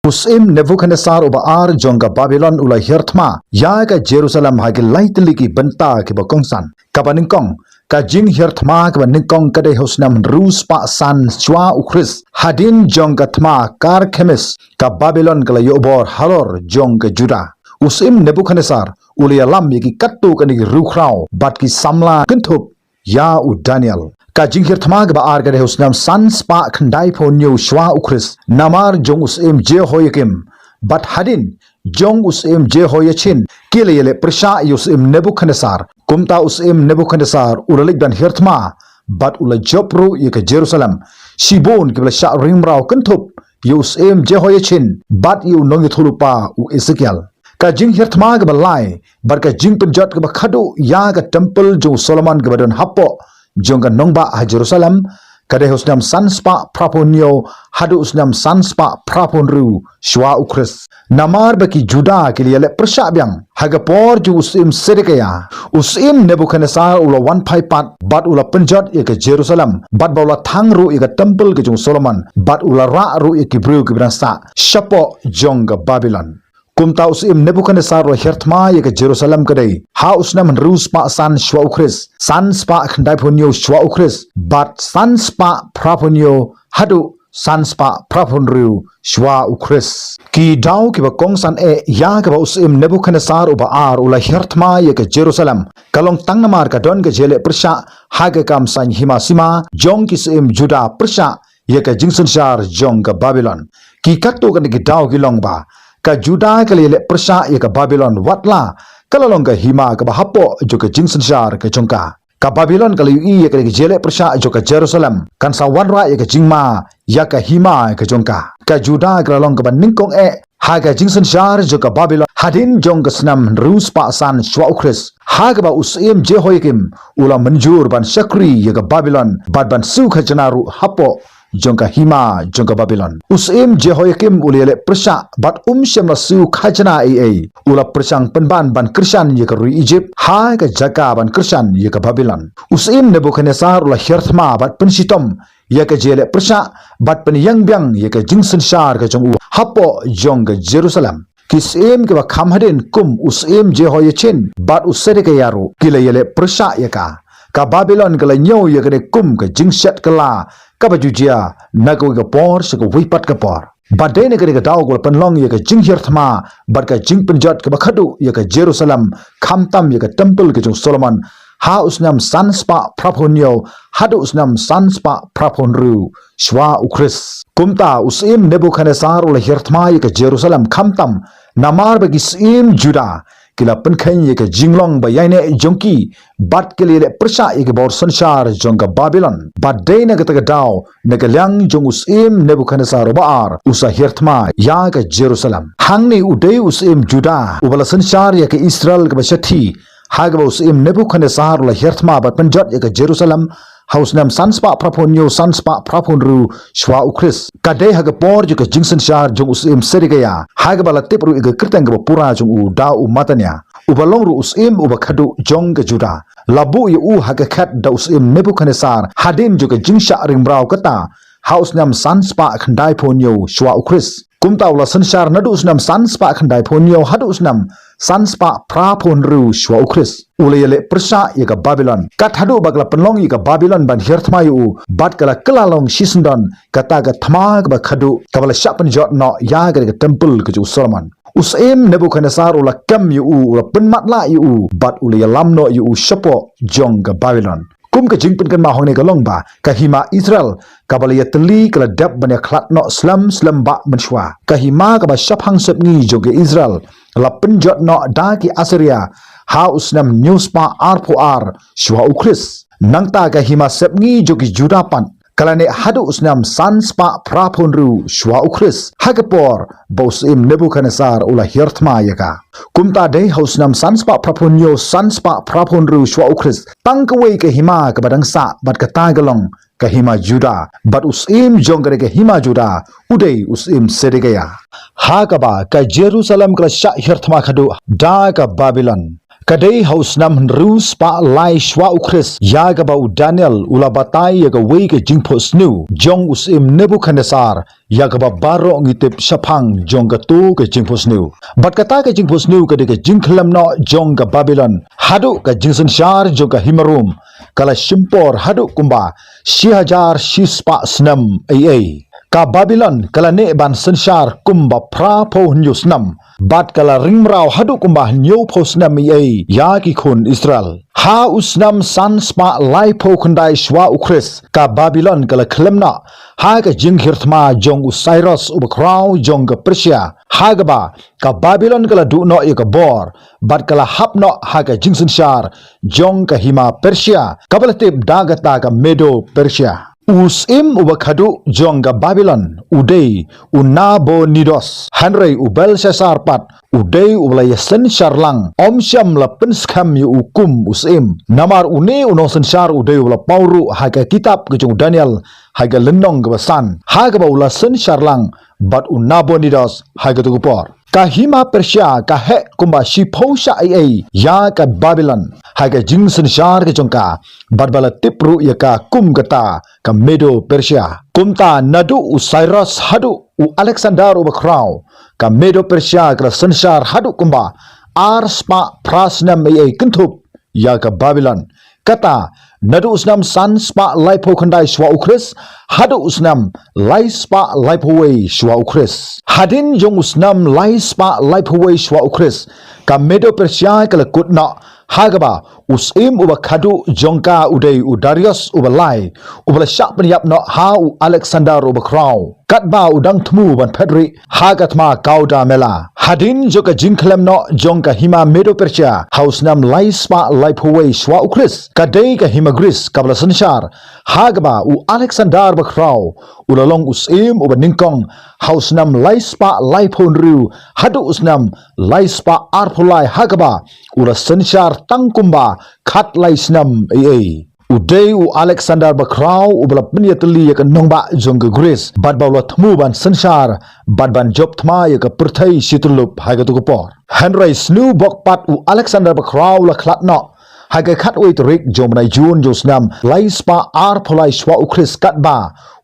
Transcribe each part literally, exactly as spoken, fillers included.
U Syiem Nebukhadnesar uba ar jong ka Babilon u la hiar thma ïa ka Jerusalem ha ki lai tylli ki bynta kiba kongsan. Kaba nyngkong, ka jinghiar thma kaba nyngkong ka dei ha u snem hynriew spah san shuwa u Khrist. Hadien jong ka thma Karkemis, ka Babilon ka la ïoh bor halor jong ka Juda. U Syiem Nebukhadnesar u la ïalam ïa ki katto katne ki riewkhraw bad ki samla kynthup ïa u Daniel. Ka jinghiar thma kaba ar ka dei ha u snem san spah khyndaiphew hynñiew shuwa u Khrist, namar jong u Syiem Jehoiakim bad hadien jong u Syiem Jehoiachin, ki la ïaleh pyrshah ïa u Syiem Nebukhadnesar. Kumta u Syiem Nebukhadnesar u la leit ban hiar thma bad u la jop ruh ïa ka Jerusalem. Shibun kiba la shah ring mraw kynthup ïa u Syiem Jehoiachin bad ïa u nongïathuhlypa u Esekiel. Ka jinghiar thma kaba lai bad ka jingpynjot kaba khadduh ïa ka templ jong u Solomon kaba don hapoh jong ka nongbah ha Jerusalem ka dei ha u snem san spah phraphew hynñiew haduh u snem san spah phraphew hynriew shuwa u Khrist. Namar ba ki Juda ki la ïaleh pyrshah biang ha ka por jong u Syiem Sedekia, u Syiem Nebukhadnesar u la wan phai pat bad u la pynjot ïa ka Jerusalem bad ba u la thang ruh ïa ka templ ka jong u Solomon bad u la rah ruh ïa ki briew kiba dang sah shapoh jong ka Babilon. Kumta u Syiem Nebukhadnesar u la hiar thma ïa ka Jerusalem ka dei ha u snem hynriew spah san shuwa u Khrist, san spah khyndaiphew hynñiew shuwa u Khrist bad san spah phraphew hynñiew haduh san spah phraphew hynriew shuwa u Khrist. Ki daw kiba kongsan eh ïa kaba u Syiem Nebukhadnesar uba ar u la hiar thma ïa ka Jerusalem ka long tang namar ka don ka jingïaleh pyrshah ha ka kam saiñ hima sima jong ki syiem Juda pyrshah ïa ka jingsynshar jong ka Babilon. Ki katto katne ki daw ki long ba ka Juda ka la ïaleh pyrshah ïa ka Babilon watla ka la long ka hima kaba hapoh jong ka jingsynshar ka jong ka. Ka Babilon ka la ïohi ïa ka jingïaleh pyrshah jong ka Jerusalem kan sa wanrah ïa ka jingma ïa ka hima ka jong ka. Ka Juda ka la long kaba nyngkong eh ha ka jingsynshar jong ka Babilon hadien jong ka snem hynriew spah san shuwa u Khrist, ha kaba u Syiem Jehoiakim u la mynjur ban shakri ïa ka Babilon bad ban siew khajna ruh hapoh jong ka hima jong ka Babilon. U Syiem Jehoiakim u la ïaleh pyrshah bad um shym la siew khajna ei ei. U la pyrshang pynban ban kyrshan ïa ka ri Ijipt ha ka jaka ban kyrshan ïa ka Babilon. U Syiem Nebukhadnesar u la hiar thma bad pynshitom ïa ka jingïaleh pyrshah bad pynïeng biang ïa ka jingsynshar ka jong u hapoh jong ka Jerusalem. Ki syiem kiba kham hadien kum u Syiem Jehoiachin bad u Sedekia ruh ki la ïaleh pyrshah ïa ka. Ka Babilon ka la ñiew ïa kane kum ka jingshet kylla kaba ju jia na kawei ka por sha kawei pat ka por. Bad dei na kane ka daw ka la pynlong ïa ka jinghiar thma bad ka jingpynjot kaba khadduh ïa ka Jerusalem, khamtam ïa ka templ ka jong u Solomon, ha u snem san spah phraphew hynñiew haduh u snem san spah phraphew hynriew shuwa u Khrist. Kumta u Syiem Nebukhadnesar u la hiar thma ïa ka Jerusalem khamtam namar ba ki syiem Juda ki la pynkheiñ ïa ka jinglong ba ïaineh jong ki bad ki la ïaleh pyrshah ïa ki bor synshar jong ka Babilon. Bad dei na kata ka daw na ka liang jong u Syiem Nebukhadnesar uba ar u sa hiar thma ïa ka Jerusalem. Hangne u dei u syiem Juda uba la synshar ïa ka Israel kaba shathie, ha kaba u Syiem Nebukhadnesar u la hiar thma bad pynjot ïa ka Jerusalem ha u snem san spah phraphew hynñiew san spah phraphew hynriew shuwa u Khrist. Ka dei ha ka por jong ka jingsynshar jong u Syiem Sedekia, ha kaba la tip ruh ïa ka kyrteng kaba pura jong u da u Matania, uba long ruh u syiem uba khadduh jong ka Juda. La buh ïa u ha ka khet da u Syiem Nebukhadnesar hadien jong ka jingshah ring mraw kata ha u snem san spah khyndaiphew hynñiew shuwa u Khrist. Kumta u la synshar naduh u snem san spah khyndaiphew hynñiew haduh u snem san spah phraphew hynriew shuwa u Khrist. U la ïaleh pyrshah ïa ka Babilon. Kat haduh ba ka la pynlong ïa ka Babilon ban hiar thma ïa u bad ka la kylla long shisyndon kata ka thma kaba khadduh kaba la shah pynjot noh ïa ka, ka templ ka jong u Solomon. U Syiem Nebukhadnesar u la kem ïa u, u la pynmatlah ïa u bad u la ïalam noh ïa u shapoh jong ka Babilon. Kum ka jingpynkynmaw hangne ka long ba ka hima Israel kaba la ïatylli ka la dep ban ïakhlad noh slem slem bah mynshuwa. Ka hima kaba shaphang sepngi jong ka Israel la pynjot noh da ki Assyria ha u snem hynñiew spah arphew ar shuwa u Khrist. Nangta ka hima sepngi jong ki Juda pat ka la neh haduh u snem san spah phraphew hynriew shuwa u Khrist, ha ka por ba u Syiem Nebukhadnesar u la hiar thma ïa ka. Kumta dei ha u snem san spah phraphew hynñiew san spah phraphew hynriew shuwa u Khrist, tang kawei ka hima kaba dang sah bad kata ka long ka hima Juda, bad u syiem jong kane ka hima Juda u dei u Syiem Sedekia. Ha kaba ka Jerusalem ka la shah hiar thma khadduh da ka Babilon. Ka dei ha u snem hynriew spah lai shuwa u Khrist, ïa kaba u Daniel u la batai ïa kawei ka jingphohsniew jong u syiem Nebukhadnessar, ïa kaba baroh ngi tip shaphang jong kato ka jingphohsniew. Bad kata ka jingphohsniew ka dei ka jingkhlem noh jong ka Babilon haduh ka jingsynshar jong ka hima Rom, ka la shim por haduh kumba shi hajar shi spah snem A.A. Ka Babilon ka la neh ban synshar kumba phra phew hynñiew snem, bad ka la ring mraw haduh kumba hynñiew phew snem A.A. ïa ki khun Israel. Ha u snem san spah lai phew khyndai shuwa u Khrist, ka Babilon ka la khlem noh ha ka jingkhir thma jong u Cyrus uba khraw jong ka Persia, ha kaba ka Babilon ka la duh noh ïa ka bor, bad ka la hap noh ha ka jingsynshar jong ka hima Persia, kaba la tip da kata ka Medo Persia. U syiem uba khadduh jong ka Babilon u dei u Nabonidos, hynrei u Belshassar pat u dei uba la ïasynshar lang, ym shym la pynskhem ïa u kum u syiem. Namar une u nongsynshar u dei uba la paw ruh ha ka kitab ka jong u Daniel ha ka lynnong kaba san, ha kaba u la synshar lang bad u Nabonidos ha kato ka por. Ka hima Persia ka heh kumba shi phew shah A.A. ïa ka Babilon ha ka jingsynshar ka jong ka, bad ba la tip ruh ïa ka kum kata ka Medo Persia. Kumta naduh u Cyrus haduh u Alexander uba khraw, ka Medo Persia ka la synshar haduh kumba ar spah phra snem A.A. kynthup ïa ka Babilon. Kata, naduh u snem san spah lai phew khyndai shuwa u Khrist haduh u snem lai spah lai phew wei shuwa u Khrist. Hadien jong u snem lai spah lai phew wei shuwa u Khrist, ka Medo Persia ka la kut noh, ha kaba u syiem uba khadduh jong ka u dei u Darius uba lai, uba la shah pynïap noh ha u Alexander uba khraw, katba u dang thmu ban phet rieh ha ka thma Gaugamela. Hadien jong ka jingkhlem noh jong ka hima Medo Persia ha u snem lai spah lai phew wei shuwa u Khrist, ka dei ka hima Greece kaba la synshar, ha kaba u Alexander ba khraw u la long u syiem uba nyngkong ha u snem lai spah lai phew hynriew haduh u snem lai spah ar phew lai, ha kaba u la synshar tang kumba khatlai snem A.A. U dei u Alexander ba khraw uba la pynïatylli ïa ka nongbah jong ka Greece, bad ba u la thmu ban synshar bad ban jop thma ïa ka pyrthei shi tyllup ha kato ka por. Hynrei sniew bok pat u Alexander ba khraw u la khlad noh ha ka khatwei tarik jong u bnai Jun jong u snem lai spah ar phew lai shuwa u Khrist, katba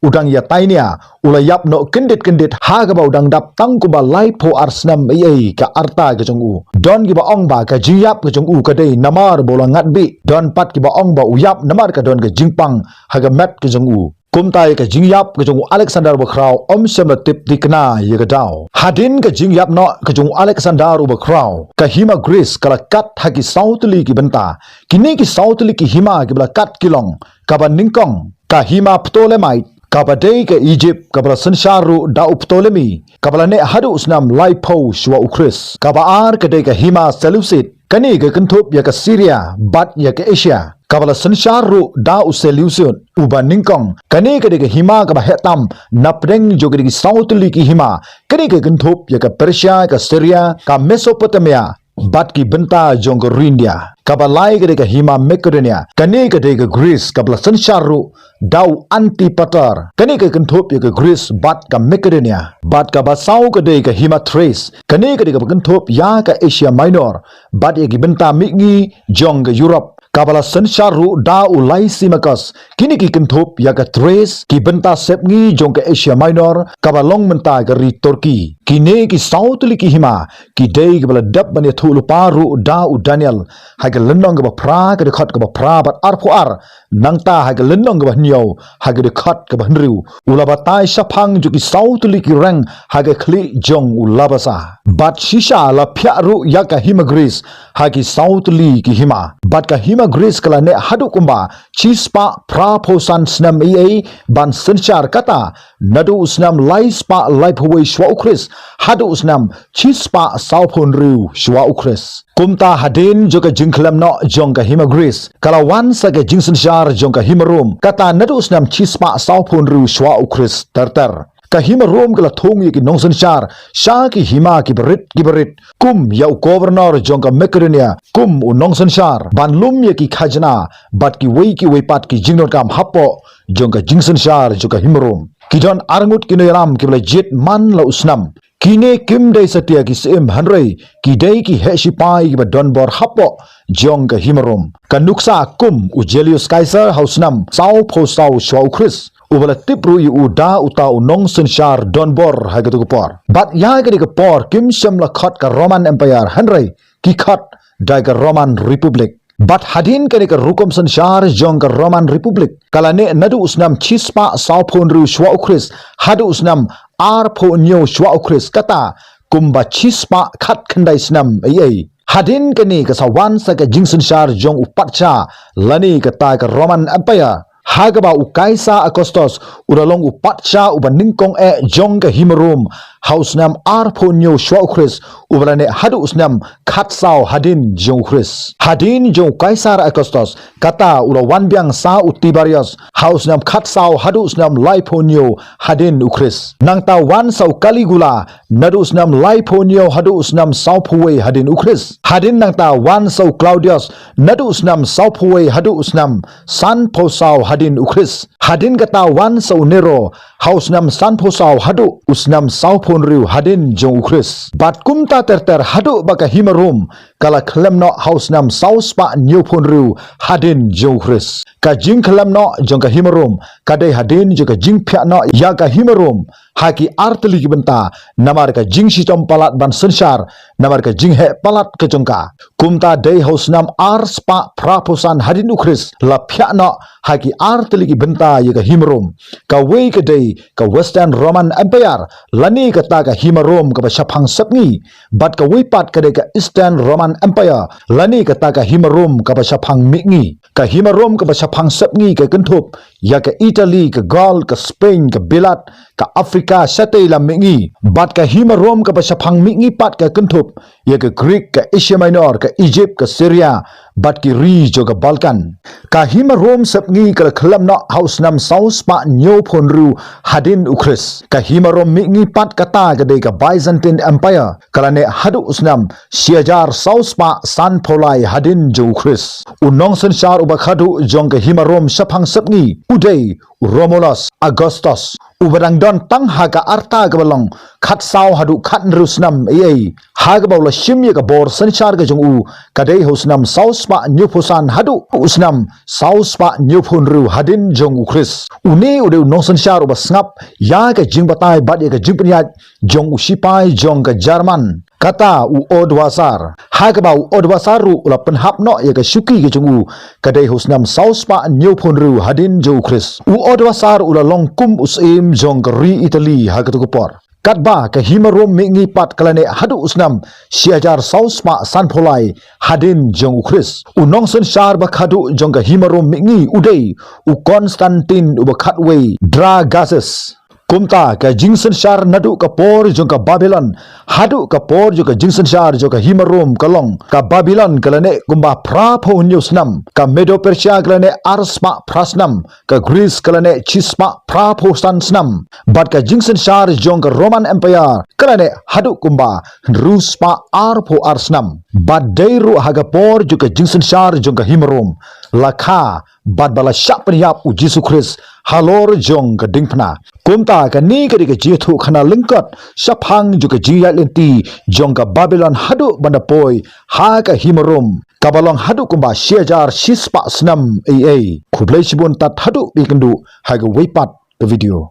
u dang ïatai nia, u la ïap noh kyndit kyndit ha kaba u dang dap tang kumba lai phew ar snem A.A. ka rta ka jong u. Don kiba ong ba ka jingïap ka jong u ka dei namar ba u la ngat bih. Don pat kiba ong ba u ïap namar ka don ka jingpang ha ka met ka jong u. Kumta ïa ka jingïap ka jong u Alexander ba khraw ym shym la tip thikna ïa ka daw. Hadien ka jingïap noh ka jong u Alexander uba khraw, ka hima Greece ka la kat ha ki saw tylli ki bynta. Kine ki saw tylli ki hima kiba la kat ki long, kaba nyngkong, ka hima Ptolemait, kaba dei ka Egypt kaba la synshar ruh da u Ptolemy, kaba la neh haduh u snem lai phew shuwa u Khrist. Kaba ar ka dei ka hima Seleucid, kane ka kynthup ïa ka Syria bad ïa ka Asia, kaba la synshar ruh da u Seleucid uba nyngkong. Kane ka dei ka hima kaba heh tam na pdeng jong kine ki saw tylli ki hima, kane ka kynthup ïa ka Persia, ka Syria, ka Mesopotamia bad ki bynta jong ka ri India. Kaba lai ka dei ka hima Macedonia, kane ka dei ka Greece kaba la synshar ruh da u Antipater. Kane ka kynthup ïa ka Greece bad ka Macedonia. Bad kaba saw ka dei ka hima Thrace, kane ka dei kaba kynthup ïa ka Asia Minor bad ïa ki bynta mihngi jong ka Europe, kaba la synshar ruh da u Lysimachus. Kine ki kynthup ïa ka Thrace, ki bynta sepngi jong ka Asia Minor, kaba long mynta ka ri Turkey. Kine ki saw tylli ki hima ki dei kiba la dep ban ïathuh lypa ruh da u Daniel ha ka lynnong kaba phra, ka dkhot kaba phra bad ar phew ar, nangta ha ka lynnong kaba hynñiew, ha ka dkhot kaba hynriew, u la batai shaphang jong ki saw tylli ki reng ha ka khlieh jong u labasa. Bad shisha la phiah ruh ïa ka hima Greece ha ki saw tylli ki hima. Bad ka hima Greece ka la neh haduh kumba shi spah phra phew san snem A.A. ban synshar, kata naduh u snem lai spah lai phew wei shuwa u Khrist haduh u snem shi spah saw phew hynriew shuwa u Khrist. Kumta hadien jong ka jingkhlem noh jong ka hima Greece, ka la wan sa ka jingsynshar jong ka hima Rom, kata naduh u snem shi spah saw phew hynriew shuwa u Khrist ter ter. Ka hima Rom ka la thung ïa ki nongsynshar sha ki hima kiba rit kiba rit, kum ïa u governor jong ka Macedonia kum u nongsynshar, ban lum ïa ki khajna bad kiwei kiwei pat ki jingdonkam hapoh jong ka jingsynshar jong ka hima Rom. Ki don arngut ki nongïalam kiba la jied man la u snem. Kine kim dei satia ki syiem hynrei ki dei ki heh shipai kiba donbor hapoh jong ka hima Rom. Ka nuksa kum u Julius Caesar ha u snem saw phew saw shwa u Khrist, uba la tip ruh ïa u da uta u nongsynshar donbor ha katu ka por. Bad ïa kane ka por kim shym la khot ka Roman Empire hynrei ki khot da ka Roman Republic. Bad hadien kane ka rukom synshar jong ka Roman Republic, ka la neh naduh u snem shispah saw phew hynriew shwa u Khrist haduh u snem ar phew hynñiew shwa u Khrist, kata kumba shispah khatkhyndai snem ei ei. Hadien kane ka sa wan sa ka jingsynshar jong u patsha lane kata ka Roman Empire, ha kaba u Kaisar Augustus u la long u patsha uba nyngkong eh jong ka hima Rom ha u snem ar phew hynñiew shwa u Khrist, uba la neh haduh u snem khatsaw hadien jong u Khrist. Hadien jong u Kaisar Augustus, kata u la wan biang sa u Tiberius ha u snem khatsaw haduh u snem laiphew hynñiew hadien u Khrist. Nangta wan sa u Caligula naduh u snem laiphew hynñiew haduh u snem sawphew wei hadien u Khrist. Hadien nangta wan sa u Claudius naduh u snem sawphew wei haduh u snem sanphew saw hadien u Khrist. Hadien kata wan sa u Nero ha u snem sanphew saw haduh u snem sawphew hynriew hadien jong u Khrist. Bad kumta ter ter haduh ba ka hima Rom ka la khlem noh ha u snem saw spah hynñiew phew hynriew hadien jong u Khrist. Ka jingkhlem noh jong ka hima Rom ka dei hadien jong ka jingphiah noh ïa ka hima Rom ha ki artylli ki bynta, namar ka jingshitom palat ban synshar, namar ka jingheh palat ka jong ka. Kumta dei ha u snem ar spah phra phew san hadien u Khrist la phiah noh ha ki artylli ki bynta ïa ka hima Rom. Kawei ka dei ka Western Roman Empire, lane kata ka hima Rom kaba shaphang sepngi, bad kawei pat ka dei ka Eastern Roman Empire, lane kata ka hima Rom kaba shaphang mihngi. Ka hima Rom kaba shaphang sepngi ka kynthup ïa ka Italy, ka Gaul, ka Spain, ka Bilat, ka Afrika shatei lam mihngi. Bad ka hima Rom kaba shaphang mihngi pat ka kynthup ïa ka Greek, ka Asia Minor, ka Egypt, ka Syria, bad ki ri jong ka Balkan. Ka hima Rom sepngi ka la khlem noh ha u snem saw spah hynñiew phew hynriew hadien u Khrist. Ka hima Rom mihngi pat kata ka dei ka Byzantine Empire, ka la neh haduh u snem shi hajar saw spah sanphew lai hadien jong u Khrist. U nongsynshar uba khadduh jong ka hima Rom shaphang sepngi u dei u Romulus Augustus, uba dang don tang ha ka rta kaba long khatsaw haduh khathynriew snem ei ei. Ha kaba u la shim ïa ka bor synshar ka jong u ka dei ha u snem saw spah hynñiew phew san haduh u snem saw spah hynñiew phew hynriew hadien jong u Khrist. Une u dei u nongsynshar uba sngap ïa ka jingbatai bad ïa ka jingpynïaid jong u shipai jong ka Jarman, kata u Odoacer. Ha kaba u Odoacer ruh u la pynhap noh ïa ka shuki ka jong u ka dei ha u snem saw spah hynñiew phew hynriew hadien jong u Khrist. U Odoacer u la long kum u syiem jong ka ri Italy ha katu ka por. Katba ka hima Rom mihngi pat ka la neh haduh u snem shi hajar saw spah sanphew lai hadien jong u Khrist. U nongsynshar ba khadduh jong ka hima Rom mihngi u dei u Constantine uba khatwei Dragasses. Kumta ka jingsynshar naduh ka por jong ka Babylon haduh ka por jong ka jingsynshar jong ka hima Rom ka long, ka Babylon ka la neh kumba phra phew hynñiew snem, ka Medo Persia ka la neh ar spah phra snem, ka Greece ka la neh shi spah phra phew san snem, bad ka jingsynshar jong ka Roman Empire ka la neh haduh kumba hynriew spah ar phew ar snem. Bad dei ruh ha ka por jong ka jingsynshar jong ka hima Rom la kha bad ba la shah pynïap u Jisu Khrist halor jong ka diengphna. Kumta kane ka dei ka jingïathuh khana lyngkot shaphang jong ka jingïaid lynti jong ka Babylon haduh ban da poi ha ka hima Rom, kaba long haduh kumba shi hajar shi spah snem ei ei. Khublei shibun, tad haduh ba ïakynduh ha kawei pat ka video.